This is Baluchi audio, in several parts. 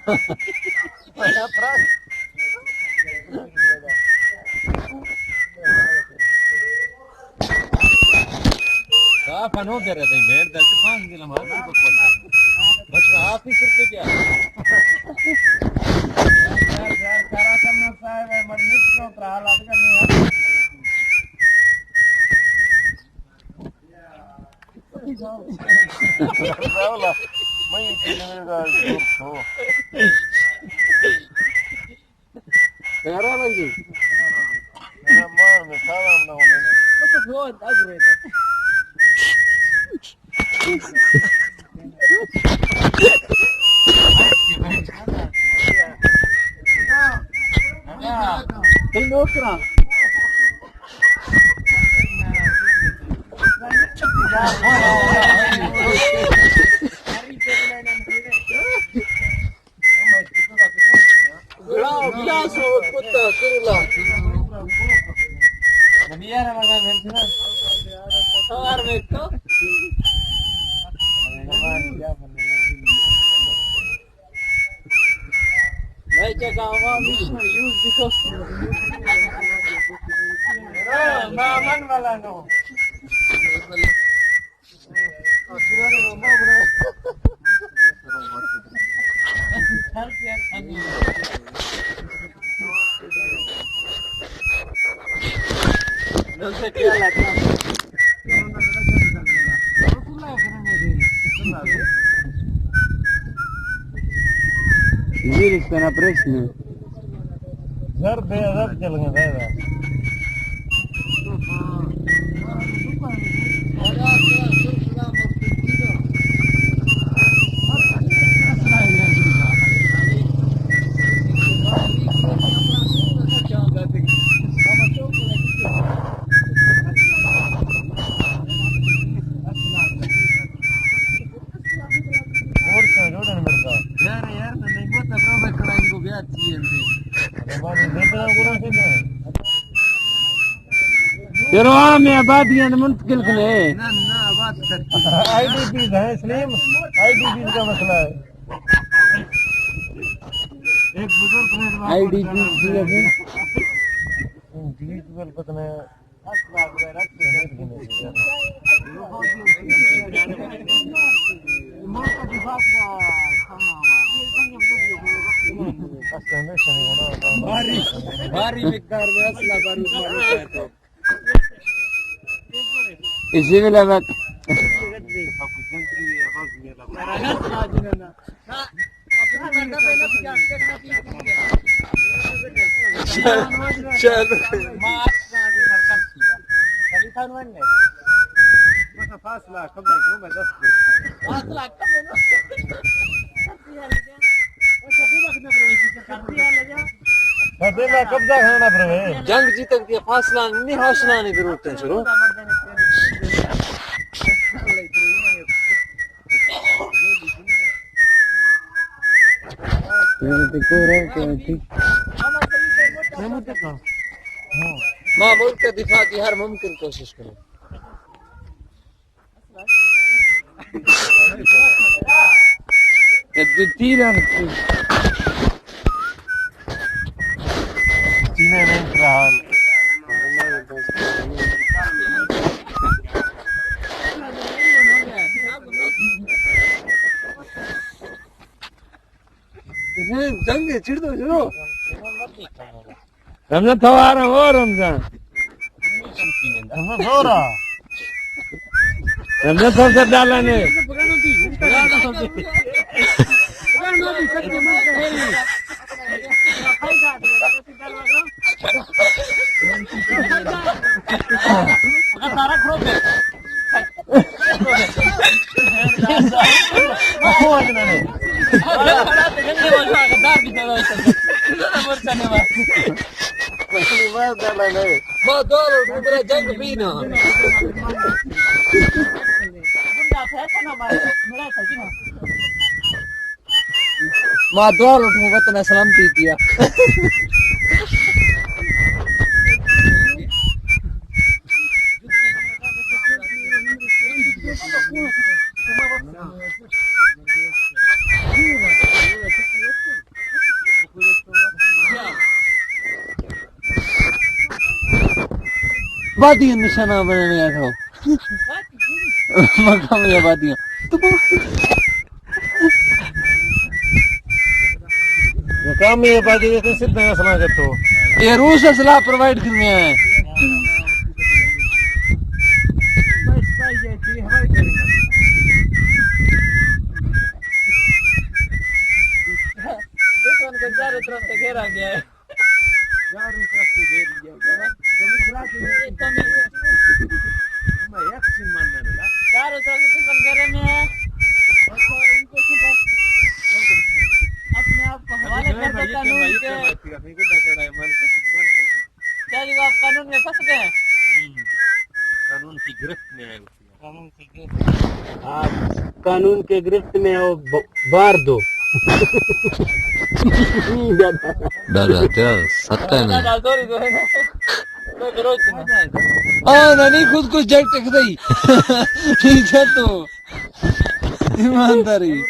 صاف انو درے دے، بھیڑ دے، پانچ کلو میٹر کو کوتا۔ بس آپ ہی سر پہ کیا؟ یار، یار، کرا کرنا صاحب ہے، مر مس کو ترا حالات کرنے یار۔ زیر اس طرح پریس میں۔ زر بے زر چل گئے، بے زر۔ اور کیا جوڑ ہے میرے ساتھ؟ یار، یار، میں نہیں بولتا، برو، میں کڑائیں کو بھی آتی ہے۔ یار، عام آبادیاں منتقل کنے۔ نہ، نہ، آباد کر۔ آئی ڈی پیز ہیں، سلیم، آئی ڈی پیز کا مسئلہ ہے۔ ایک بزرگ نے آئی ڈی پیز بھی ہے۔ جی، بالکل۔ بھاری، بھاری مقدار میں اسلحہ بارود معلوم ہے تو۔ اسی میں لگا۔ چل۔ فاصلہ کم ہے۔ فاصلہ کم ہے۔ فاصلہ قبضہ کھانا پڑے۔ جنگ جیتگ دیا فاصلہ نہیں، حوصلہ نہیں ضرورت ہے، چلو۔ ما ملک ءِ دفاع ءِ ہر ممکن کوشش کنیں۔ تیران چینے نہیں فی الحال۔ جنگ چڑ دو شروع۔ رمضان، تو آرام ہو، رمضان۔ رمضان، تو آرام۔ رمضان، تو سر ڈالا نے۔ ما دور برا جنگ بینا۔ ما دعا لوٹوں وطن سلامتی کیا۔ آبادی نشانہ بنانے آ تھا۔ مقامی آبادی۔ تو مقامی آبادی کے سیدھا سلاح کرتے ہو؟ یہ روز اسلحہ پرووائیڈ کرنے آئے ہیں۔ دشمن کو چاروں طرف سے گھیرا گیا ہے۔ چاروں طرف سے گھیر لیا گیا۔ ہمیں یک چیز ماننا ہے۔ چاروں طرف سے دشمن گھیرے میں ہے۔ اپنے آپ کو حوالے کر دو قانون کے۔ چاہیے آپ قانون میں پھنس گئے ہیں۔ قانون کی گرفت میں ہے۔ آپ قانون کے گرفت میں ہو، ب-، بار دو۔ دادا، تیرا سکا نہیں۔ آ، نہ، نہیں، خود کچھ جگ ٹک دئی۔ ٹھیک ہے تو۔ ایمانداری۔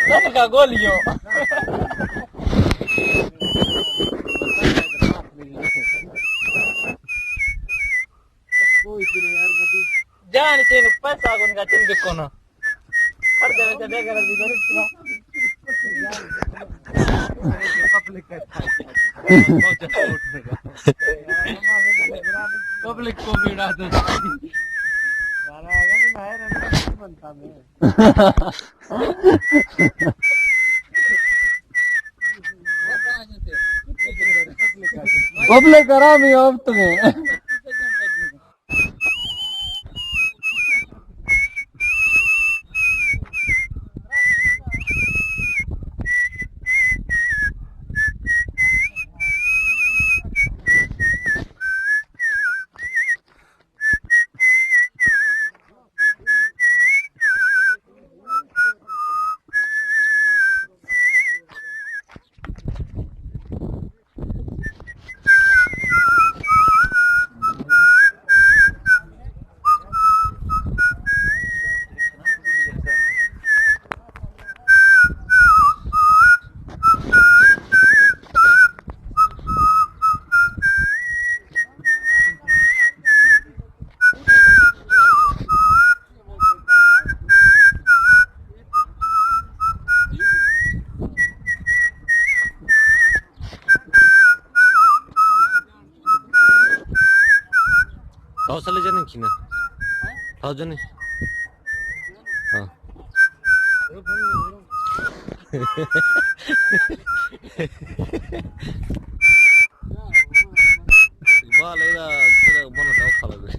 تن کا گولیوں۔ جان چین پیسہ گون کا چین بکونا۔ خرچہ ورچہ بے غرض دی کرے۔ پبلک کو بھی اڑا دو۔ پبلک آرام ہی آپ تو ہے۔ حوصلہ جنے کی نا؟ حوصلہ جنے؟ ہاں۔ اقبال، ادا تیرا بنا تو خلق۔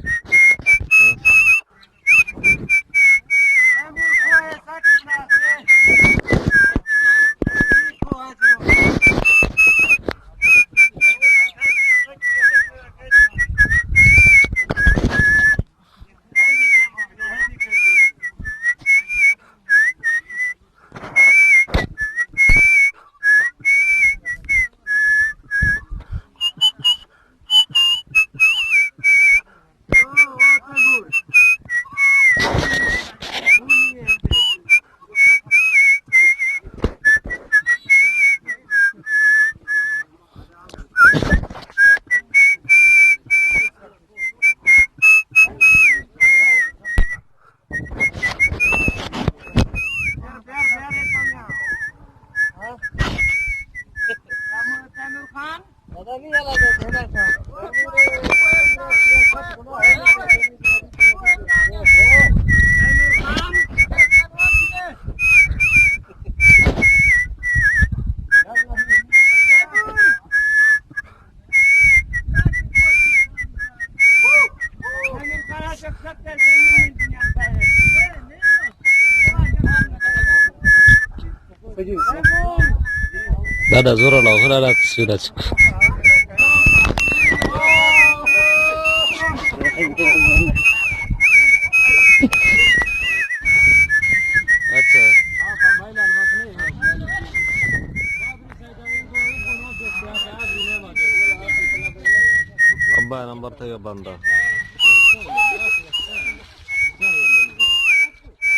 ہاں۔ دادا زور لاو، دادا تصویر اچ۔ اچھا۔ ابا نمبر تھا یہ بندہ۔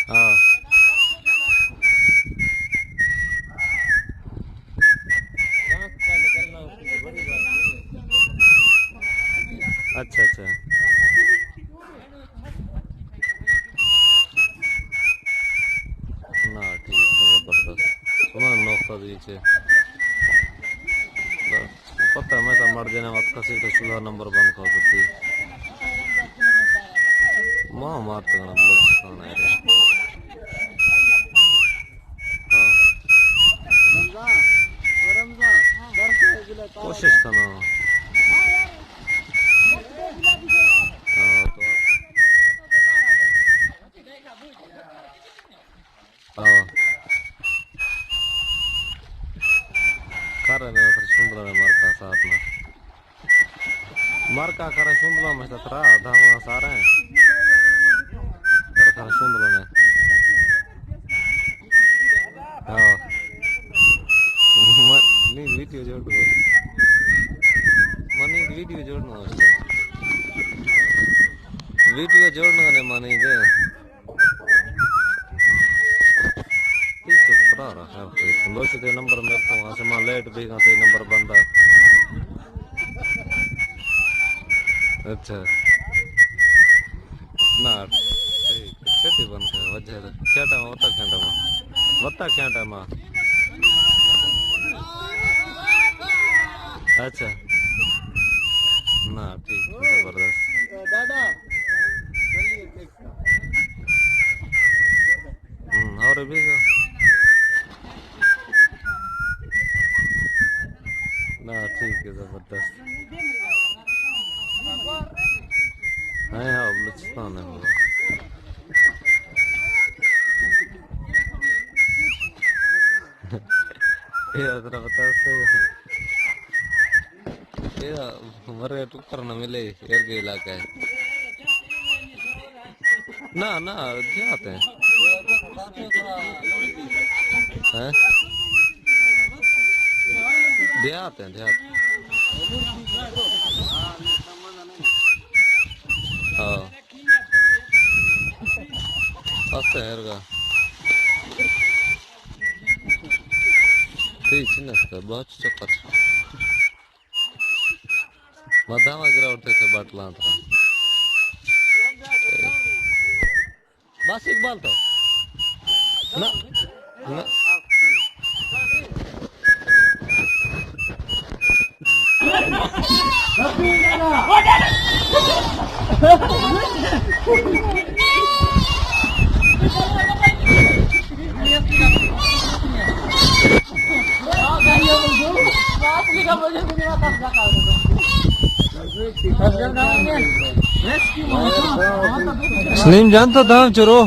ہاں۔ اچھا، اچھا۔ نا، ٹھیک ہے، زبردست۔ شما نقطہ دی چے۔ بس، پتہ میں تا مر جانے وقت کسی تو شدہ نمبر بند کر سکتی۔ ما مارتا بلوچستان ہے۔ ہاں۔ کوشش کناں۔ ہاں، تو ہاں۔ کر رہے ہیں، پھر سندر میں مرتا ساتھ میں۔ مرکا کرن شوندلو مشتا ترا دھاما سارے۔ کر کرن شوندلو نے۔ ہاں۔ من نی ویڈیو جوڑ دو۔ من نی ویڈیو جوڑ نہ۔ ویڈیو جوڑ نہ نے مانی دے۔ ٹھیک ہے، خدا را خیر کری۔ سندوشی تے نمبر میرے کو وہاں سے ماں لیٹ بھی کہاں سے نمبر بندا۔ اچھا۔ نا، ٹھیک۔ کتی بند کر، وجہ کیا ٹائم ہوتا، کیا ٹائم؟ ہوتا کیا ٹائم؟ اچھا۔ نا، ٹھیک، زبردست۔ ہم، اور بھی تو۔ نا، ٹھیک ہے، زبردست۔ ہاں، ہاں، بلوچستان ہے۔ یہ ذرا بتا سکتے ہو؟ یہ مرے ٹکر نہ ملے، ایر کے علاقہ ہے۔ نہ، نہ، دیہات ہیں۔ ہیں؟ دیہات ہیں، دیہات۔ ہاں۔ است ہے ہرگا۔ ٹھیک ہے، بہت چکر۔ ما داما گراوٹ تے باٹلاں ترا۔ بس اقبال تو۔ نہ، نہ۔ سلیم جان تو دام چرو۔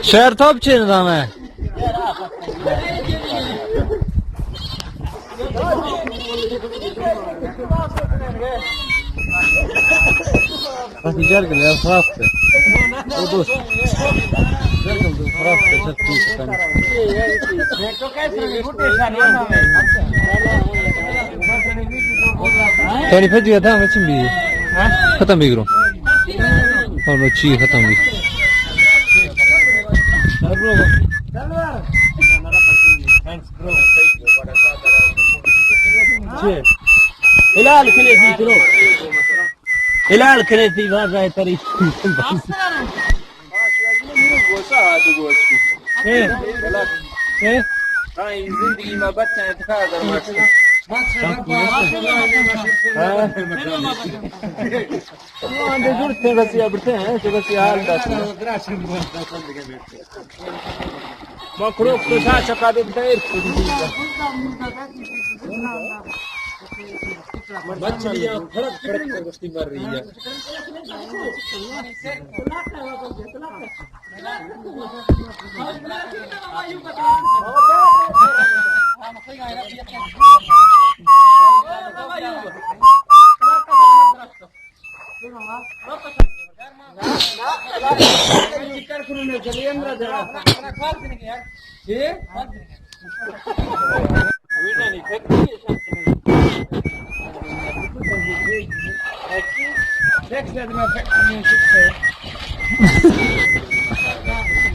شہر توپ چے نظام ہے؟ بس جرگ لے، خراب ہے۔ وہ دوست۔ جرگ تو خراب ہے، سب چیز کرنا۔ تو نہیں پھج گیا تھا، میں چن بھی۔ ختم بھی کرو۔ اور میں چی ختم بھی۔ چی؟ ہلال کھلے تھی، چلو۔ ہلال کھلے تھی، بار رائے تری۔ اے۔ اے۔ ہاں، یہ زندگی میں بچہ انتخاب کرنا۔ ہاں۔ ہاں، دے جوڑ تھے، بس یہ بڑھتے ہیں، تو بس یہ حال بات ہے۔ ما کروک تو سا چکا دے دیر۔ مچھلیاں کھڑک کھڑک کر گشتی مر رہی ہے۔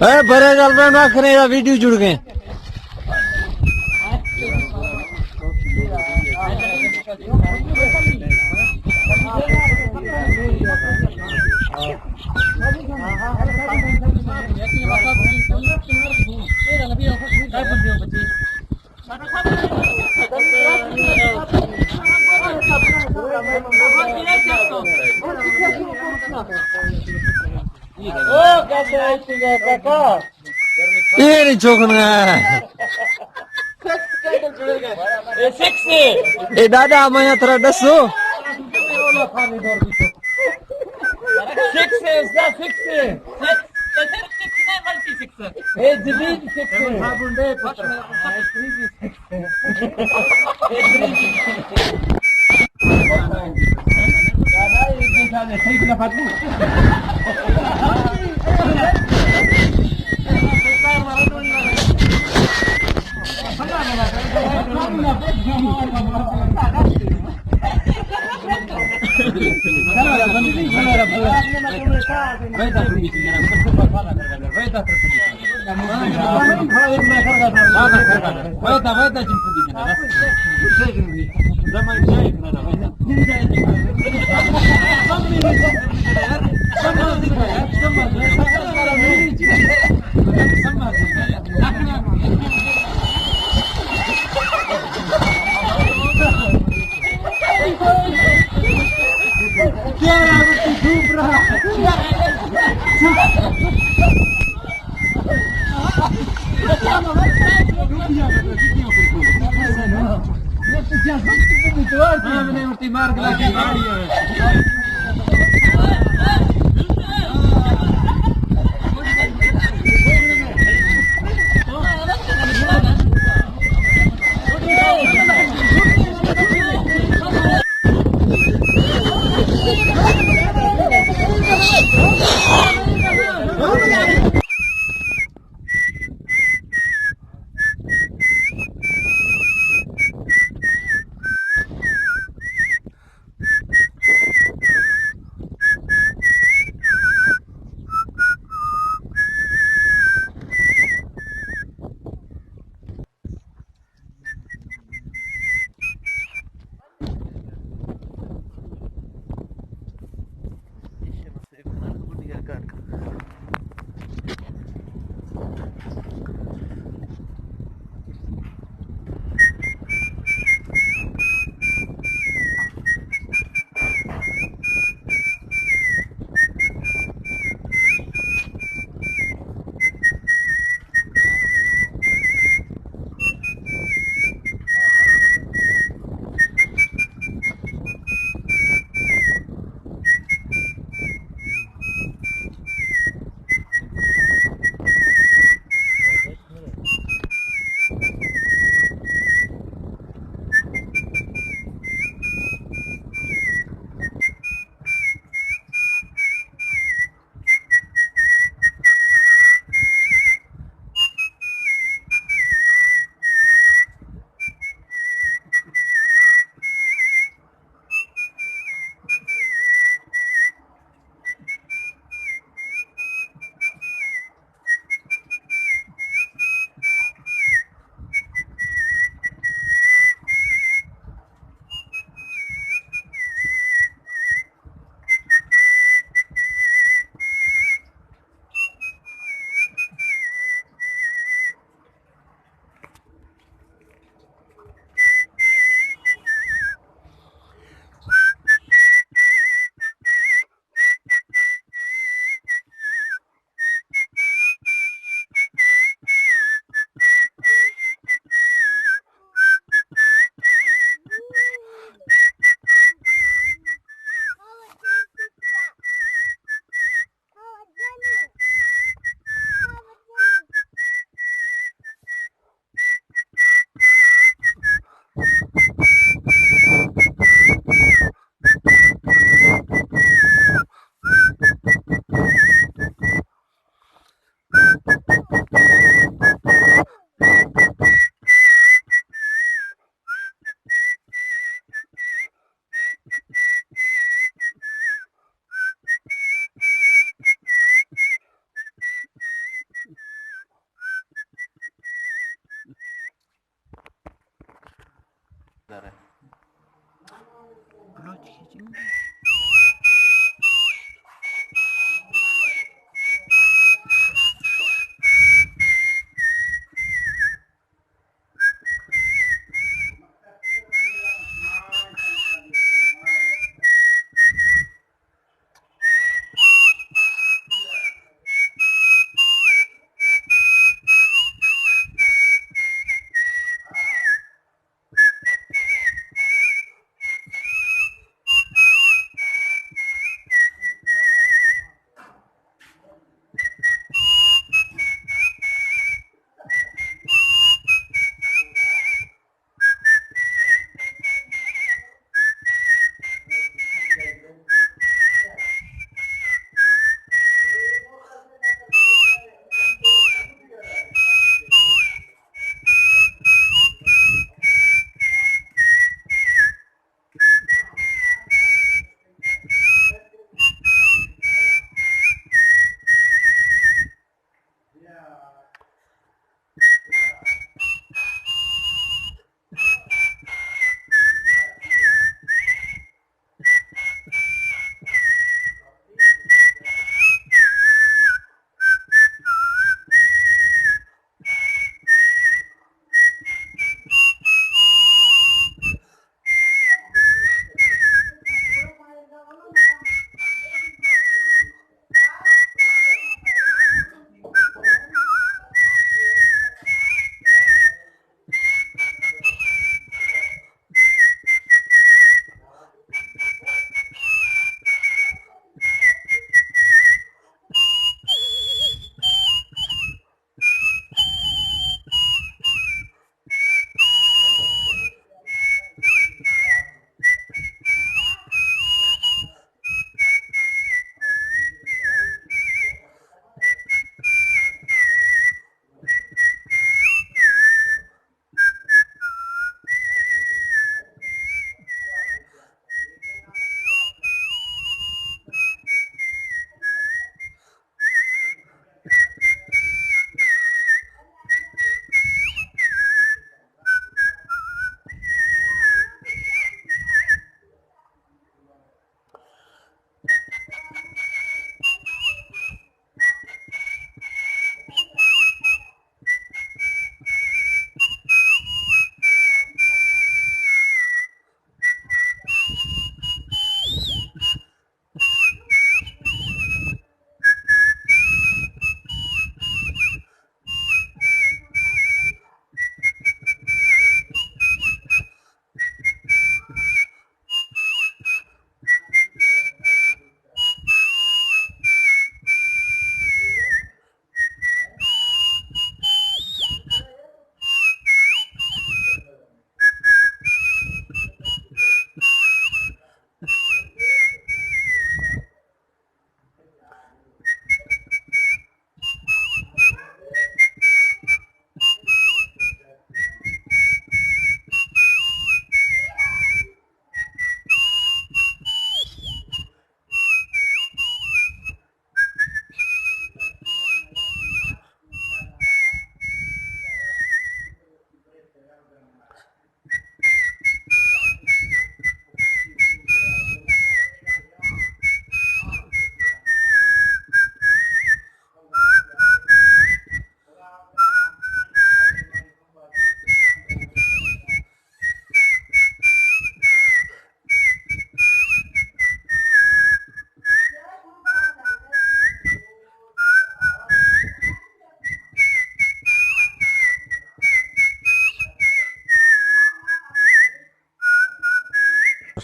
اے برے گل بنا کرے یا ویڈیو جڑ گئے۔ او کسے آئی تھی کاکا۔ اے نی چوکن۔ اے سکس اے۔ اے دادا، ما یا ترا ڈسو۔ سکس اے، استاد، سکس اے۔ اے جدید سکس اے۔ دارے۔ بلوچ کی جنگ۔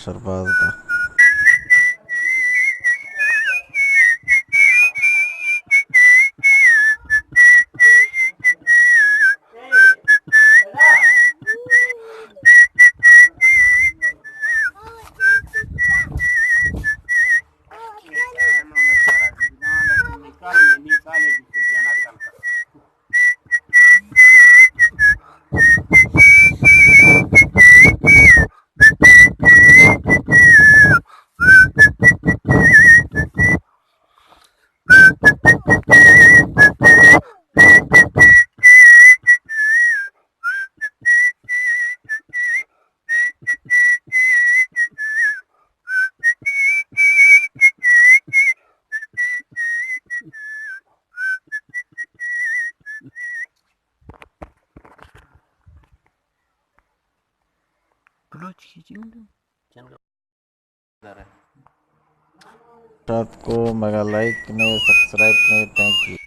سرباز دا۔ ٹاپ کو مگا لائک نے، سبسکرائب نے، تھینک یو۔